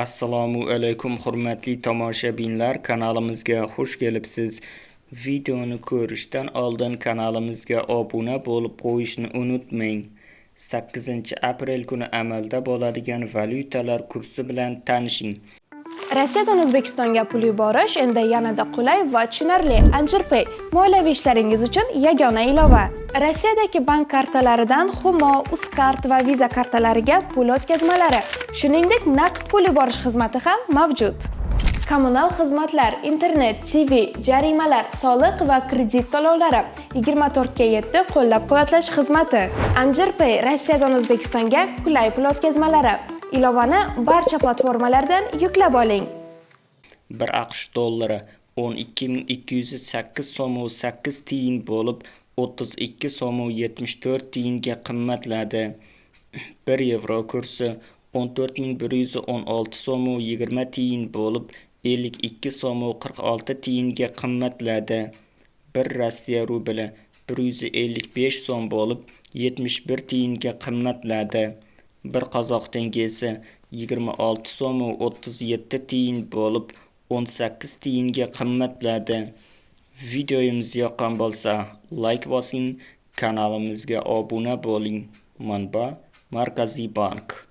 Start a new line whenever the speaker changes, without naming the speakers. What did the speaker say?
Assalomu alaykum, hurmatli tomoshabinlar, kanalimizga xush kelibsiz. Videoni ko'rishdan oldin kanalimizga obuna bo'lib qo'yishni unutmang. 8-aprel kuni amalda bo'ladigan valyutalar kursi bilan tanishing.
Rossiyadan O'zbekistonga pul yuborish endi yanada qulay va tushunarli. Anjirpay moliyaviy ishlaringiz uchun yagona ilova. Rossiyadagi bank kartalaridan Humo, Uzcard va Visa kartalariga pul o'tkazmalari, shuningdek, naqd pul yuborish xizmati ham mavjud. Kommunal xizmatlar, internet, TV, jarimalar, soliq va kredit to'lovlari, 24 ga 7 qo'llab-quvvatlash xizmati. Anjirpay Rossiyadan O'zbekistonga qulay pul o'tkazmalari. Ilovani barcha platformalardan yuklab oling.
1 AQSh dollari 12 208 so'm 8 tiyin bo'lib, 32 so'm 74 tiyinga qimmatladi. 1 yevro kursi 14 116 so'm 20 tiyin bo'lib, 52 so'm 46 tiyinga qimmatladi. 1 Rossiya rubli 155 so'm bo'lib, 71 tiyinga qimmatladi. 1 qozoq tengesi 26 so'm 37 tiyin bo'lib, 18 tiyinga qimmatladi. Videomiz yoqqan bo'lsa, layk bosing, kanalimizga obuna bo'ling. Manba: Markaziy bank.